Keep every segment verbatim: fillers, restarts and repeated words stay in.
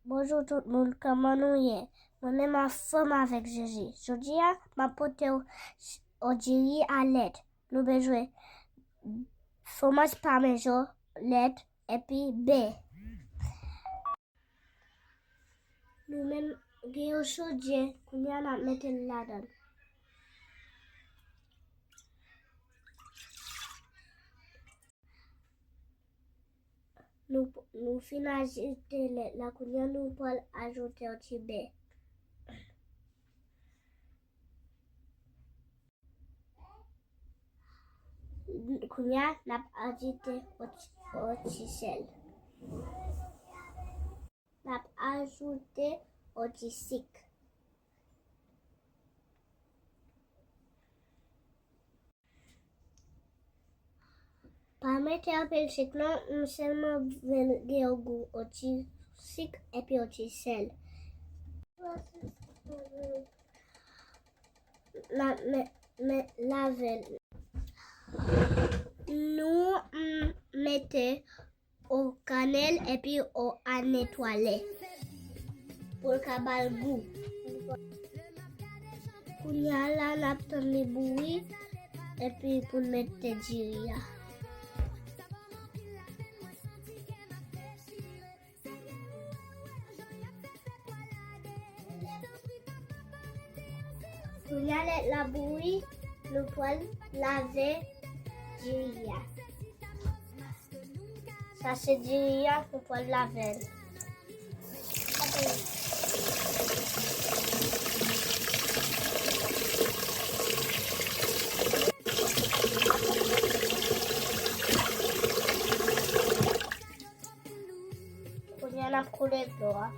Bonjou tout moun, kòman nou ye? Mwen menm anfòm avèk Jezi. Jodi a, m ap pote w, w diri a lèt. Nou bezwen fwomaj pamejan, lèt, epi bè. Nou menm gen yon chodyè, kounye a n ap mete l ladan l. Nou, nou fin ajoute lèt la, kounye a nou pral ajoute yon ti bè. Kounye a, n ap ajoute yon ti, yon ti sèl. N ap ajoute yon ti sik. Pa mete anpil sik non, m sèlman vle l gen yon gou, yon ti sik epi yon ti sèl. N ap met, met lavel. Nou, mm, mete yon kanèl epi yon anetwalè pou l ka ba l gou. Kounye a la, n ap tann li bouyi epi pou n mete diri a. Kounye a lèt la bouyi, nou pral lave diri a. Sa se diri a, nou pral lave l. Kounye a n ap koule dlo a.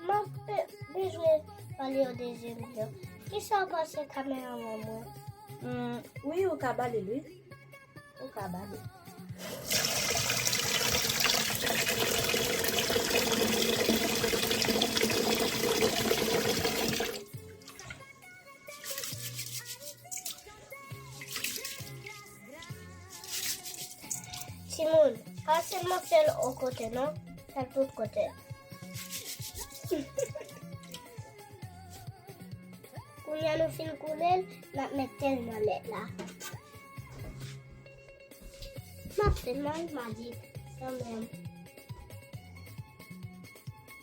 M ap be-, bezwen pale yon dezyèm jan. Kisa w panse kameramann mwen? Hmm, wi, ou ka ba li, wi. Ou ka ba li. Timoun, pa sèlman fè l yon kote non, fè l tout kote. Kounye a nou fin koule l, n ap mete l nan lèt la. M ap fè mal, m a di, kanmenm.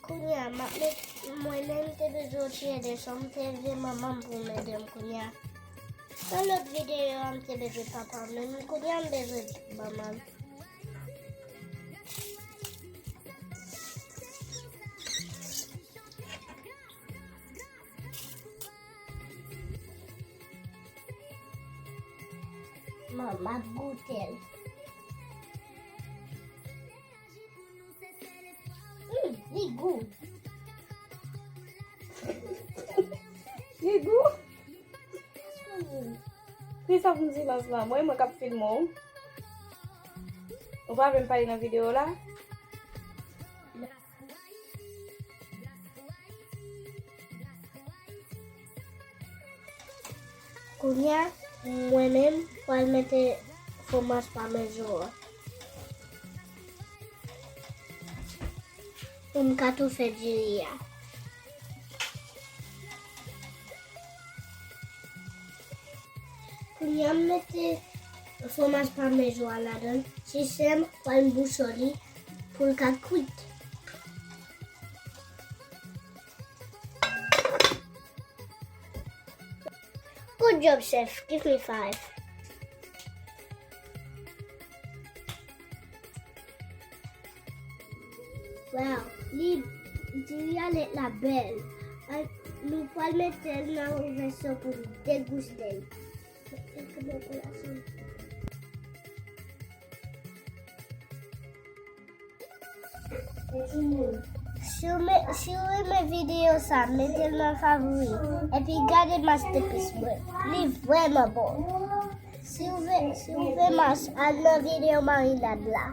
Kounye a, m ap met, mwen menm te bezwen yon ti ede, so m te vle manman m pou l ede m kounye a. Nan lòt videyo a, m te bezwen papa m, men kounye a, m bezwen manman m. Manman m ap goute l. Hmm, li gou. Li gou? Hmm. Kisa pou m silans la? Mwen, mwen k ap filme w. Ou pa vle m pale nan videyo la? Kounye a, mwen menm, pral mete fwomaj pamejan an. Pou m ka tou fè diri a. Kounye a, m mete fwomaj pamejan an ladan l. Ti sè m pral bouchon li pou l ka kwit. Good job, chef. Give me five. Wow, li, diri a lèt la bèl. An, nou pral mete l nan yon vèso pou n degouste l. Si w me-, si w renmen videyo sa, mete l nan favori. Epi gade masterpiece mwen. Li vrèman bon. Si w vle, si w vle mas, al nan videyo marinad la.